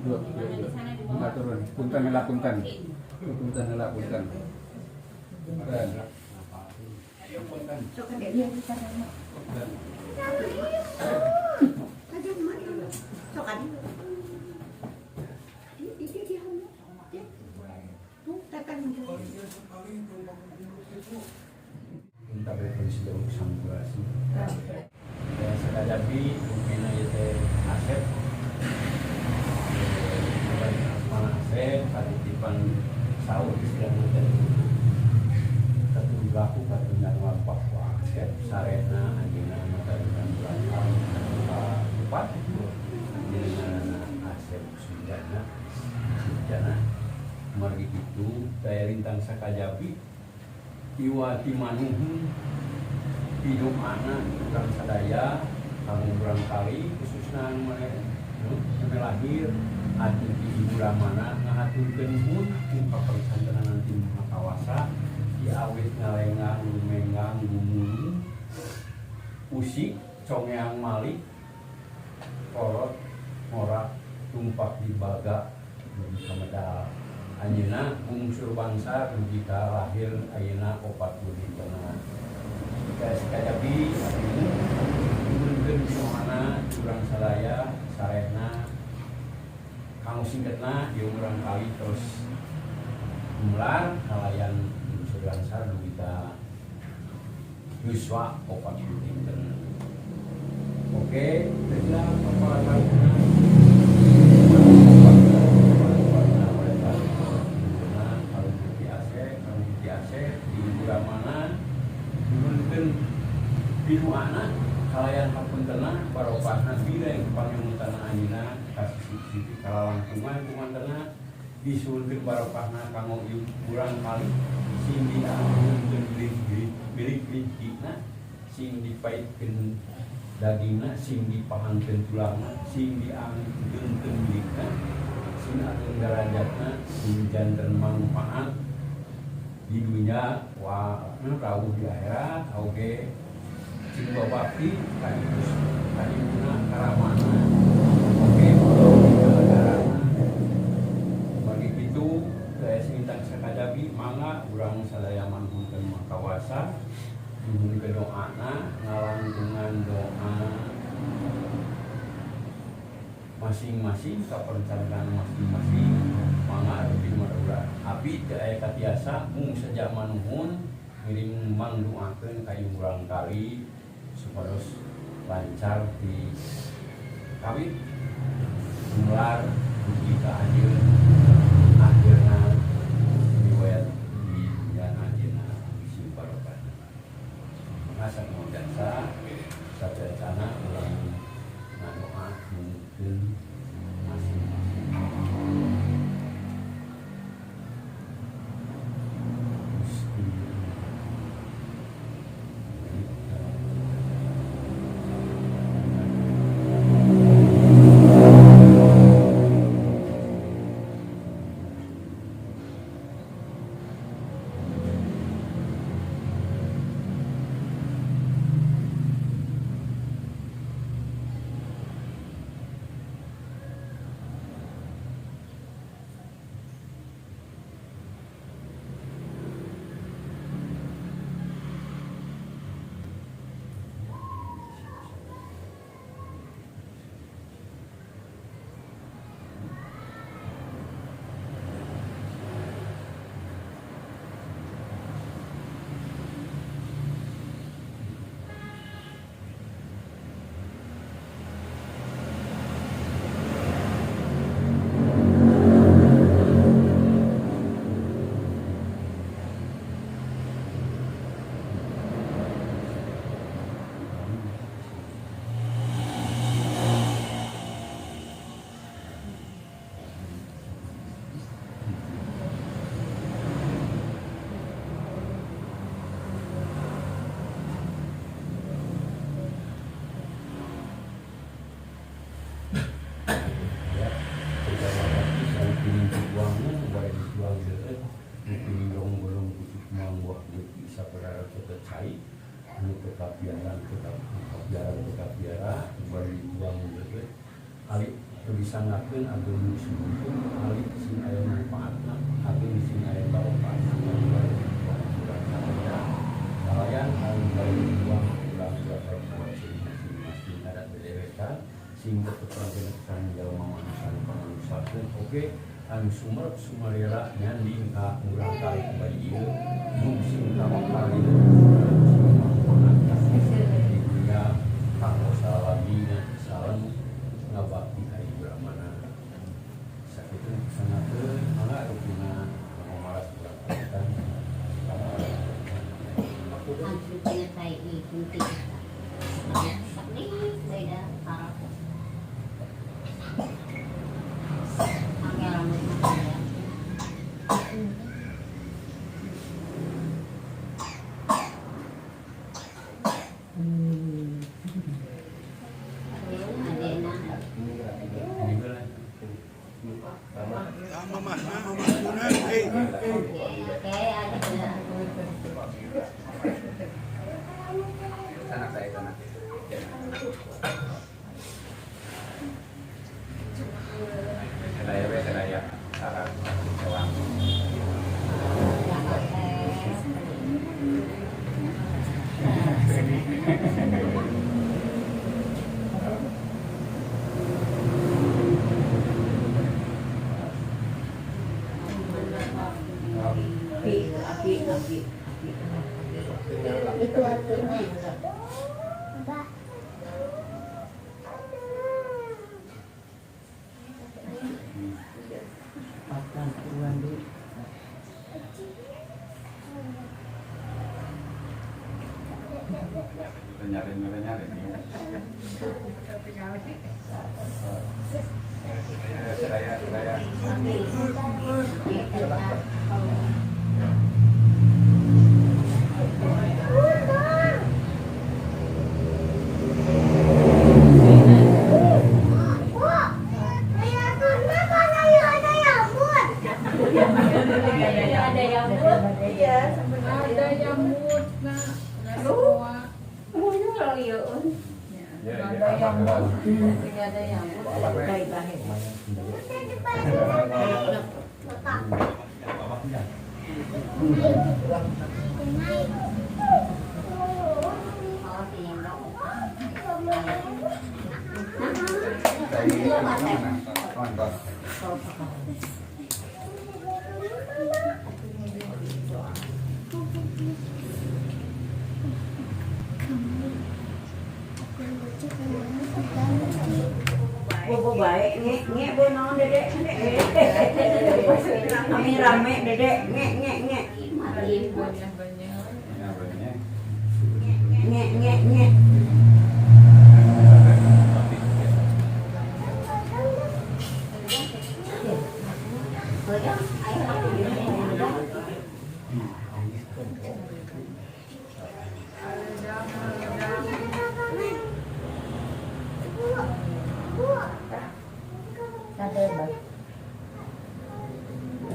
Dua, dua, dua. Enggak turun. Punten heula, punten. Punten heula, punten. Punten. Ayo punten. Punten. Minta presiden sampurasi. Dan sakajabi mungkin ieu teh Asep. Asmana Asep katitipan saur istilahna teh. Katunggaku katunggal wapak ku Asep sarena anjeunna matarukan bulan tahun kaopat. Anjeunna Asep Sujana. Sujana margi kitu daya rintang sakajabi iwati manuhun pidoana urang sadaya kanggo urang kali khususna anu nu lahir atuh di ibu ramana ngahaturkeun nuhun ka pasantenan ti Maha Kawasa di awit ngalengang lumenggang gumulung usik congeang malik kolot ngorak tumpak di baga dugi ka medal anjeunna bungsur bangsa dugi ka lahir ayeuna 40 dintenan. Jika sakajabi anu nuhunkeun pidoana urang sadaya sarehna kanggo singketna ieu urang kali terus gumelar kalayan bungsur bangsa dugi ka yuswa 40 dinten. Oke, teruslah kepala kalina. Piduana kalayan hapuntena barokahna bileng pangyamutana anjeunna ka sisi-sisi kalalangkungan kumantena disuhunkeun barokahna kanggo ieu urang kali sing dianggunkeun bilik rizkina sing dipaitkeun dagingna sing dipahangkeun tulangna sing dianggunkeun bilikna sing ageung darajatna sing janten manfaat di dunia wa rawuh di akhirat oge sing babakti ka ibuna karamana oge negarana bagi kitu daya singintang sakajabi mangga urang sadaya manuhunkeun Maha Kawasa nuhunkeun doana ngalangkungan doa masing-masing kaperencanaan masing-masing mangga rupi madura abi teu aya katiasa mung saja manuhun ngiring mangduakeun ka urang kali supados lancar di kawit gumelar dugi ka anjeun akhirna riwayat di dunya anjeunna bisi barokah. Maka sakumaha jasa sateuacana urang ngadoa mungkin masing-masing. Gusti. Disanggakeun ageung sumangga alit sing aya manfaatna, ageung sing aya barokahna. Salayan anu bari uang urang masing-masing adat dedewekan sing tetep sareng jalma manusia pamanusakeun oge anu sumerep sumalera nyanding ka murang kali kembali ieu mung sing tawakal sing manfaat di dunya kanggo salabina sareng ngabakti ka Ibu Brahmana. Sakitu sangakeun mangga rupina kanggo maras urang kalitan. Anak saya sana. Saya saya sarang sewang. Api, api, api. Itu artinya. Pakan tuan di. Nyari nyari nyari. Saya saya. Ada yang mood. Iya, Ada yang mood, nah, nggak semua. Ya, Ada yang mood. Tidak ada yang mood. Baik, baik. Nonton. Bobo baik, nge nge bo naon dedek nge. Kami rame dedek nge nge nge. Banyak banyak. Ya, banyak. Nge nge nge.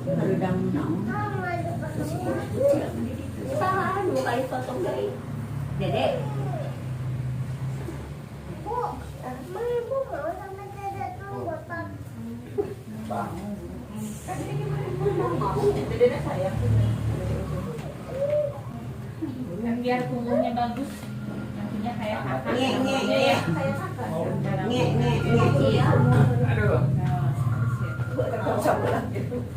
Rendang naon. Dedek. Yang biar punggungnya bagus. Nantinya kayak kakak. Nge nge nge. Nge nge nge. Aduh. Nah,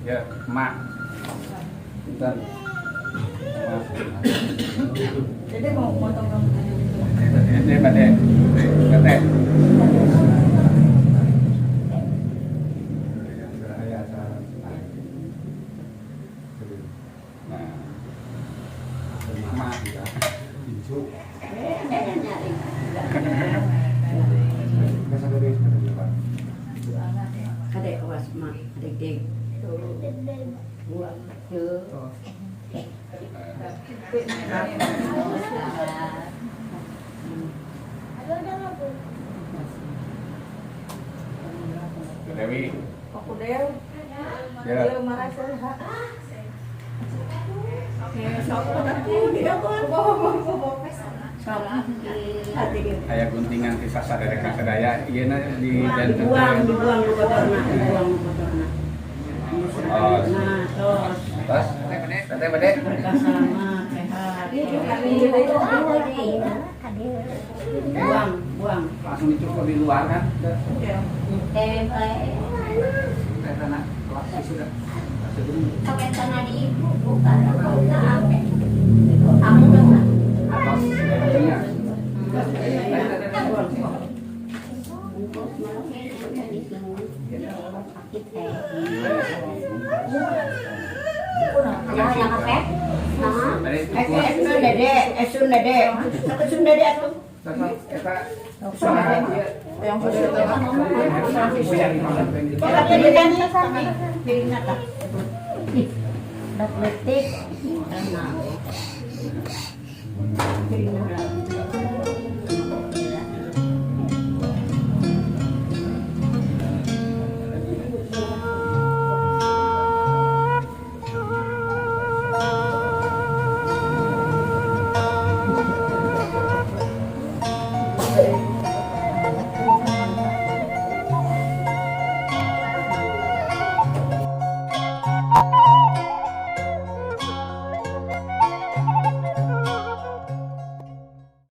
Ya, mak. Bentar. Jadi mau potong rambut aja gitu. Ini Pak Teh. Nah. Mak ya. Incu. Kadek awas mak, dek dek. Buang ke. Dewi. Aku Dew. Ya. Dew marah saya. Aya guntingan ti sasaderek sadaya ieu na di dan Dibuang, dibuang nu kotorna, dibuang nu kotorna. Oh. Nah, tos. Tos, teh bade, teh bade. Berkah selamat, sehat. Buang, buang. Langsung dicukur di luar kan? Teh tanah kelas sudah. Tos, guntingnya. Bade cukur. Esun dede, esun dede. Esun dede atuh. Eta saha ieu? Yang susu. Piringna tah. Piringna.